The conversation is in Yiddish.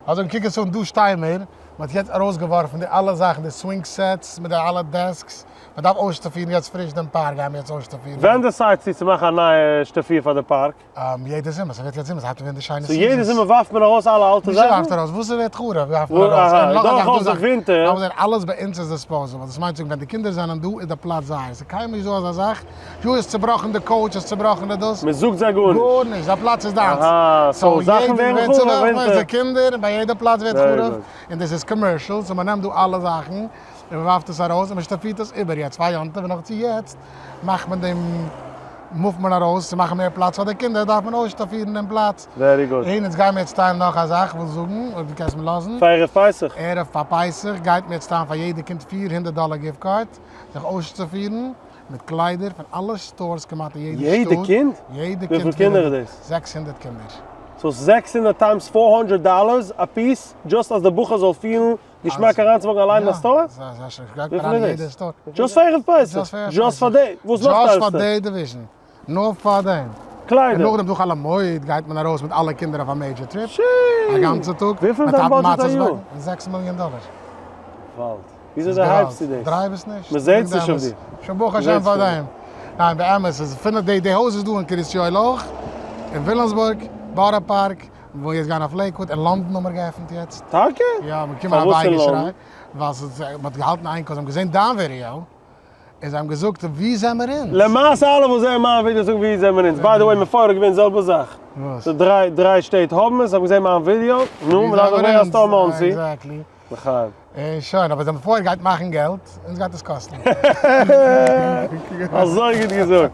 אזוי קוק עס אן, דא שטייען מיר, מען האט יעצט ארויסגעווארפן די אלע זאכן, די swing sets מיט די אלע desks, מען דארף אויסשטאפירן יעצט פריש דעם פארק, גייען מיר יעצט אויסשטאפירן. ווען decide סטו צו מאכן א נייע שטאפיר פאר די פארק? יעדע זומער, ס'ווערט יעצט זומער, ס'הייבט אן ווערן די שיינע so יעדע seasons. זומער ווארפט מען ארויס אלע אלטע נישט זאכן? ווארפט ארויס, וואס ס'ווערט חרוב ווארפט מען ארויס. אהא, און נאך א זאך, דורכאויס דא די ווינטער. לאמיר זען, אלעס ביי אונז איז disposable, דאס מיינט זאגן ווען די קינדער זענען דא איז די פלאץ זייערס, ס'איז קיינמאל נישט דא אזא זאך, יו האסט צובראכן די couch, האסט צובראכן די דאס. מען זאגט זיי גארנישט. גארנישט, די פלאץ איז דיינס. אהא, so זאכן ווערן חרוב ווינטער. די קינדער, ביי יעדע פלאץ ווערט חרוב, און דאס איז commercial, so מען נעמט דא אלע זאכן און מען ווארפט עס ארויס און מען שטאפירט עס איבער יעצט פאר יום טוב און נאך צו יעצט מאכט מען דעם move ט מען ארויס צו מאכן מער פלאץ פאר די קינדער דארף מען אויסשטאפירן דעם פלאץ. very good. און אונז גיימיר יעצט טיילן נאך א זאך, כ'וויל זאגן אויב דו קענסט מיר לאזן. פאר ערב פסח. ערב פאר פסח גייט מען יעצט טיילן פאר יעדע קינד 400 דאלער gift card זיך אויסשטאפירן מיט קליידער פון אלע stores כמעט אין יעדע שטאט. יעדע קינד? יעדע קינד. וויפיל קינדער איז דאס? 600 קינדער. so 600 times 400 dollars א piece, just אז די בחור זאל פילן געשמאק אריינצווואקן אליין אין א store? וויפיל איז דאס? just פאר ערב פסח? just פאר די? וואס נאך just פאר טיילסטו? די division. נאר פאר דעם. קליידער. און נאכדעם דורך חול המועד גייט מען ארויס מיט אלע קינדער אויף א major trip. א גאנצע טאג. וויפיל איז דיין budget א יאר? 6 מיליאן דאלער. געוואלד. וויאזוי דערהייבסטו דאס? דרייב עס נישט. מען זעהט נישט אויף דיר. שוין ברוך השם פאר דעם. ניין באמת איז פינף די די הויז איז דא אין קרית יואל אויך, אין וויליאמסבורג, בארא פארק, מ'וויל יעצט גיין אויף לעיקוואד, אין לאנדאן האבן מיר געעפנט יעצט. טאקע? יא, מיר קומען א וויי געשריי, ווייל ס'איז, מ'האט געהאלטן איין קול, זיי האבן געזען דיין ווידעא, און זיי האבן געזאגט ווי זעמער אונז? למעשה אלע וואס זעען מיין ווידעא זאגן ווי זעמער אונז, by the way מפואר איז געווען זעלבע זאך, וואס? די דריי שטעט האבן עס, זיי האבן געזען מיין ווידעא, נו, מ'דארף דאך ברענגען א store מאנסי. exactly. לחיים. און שוין, אבער די מפואר גייט מאכן געלט, אונז גייט עס קאסטן. אזוי גוט געזאגט.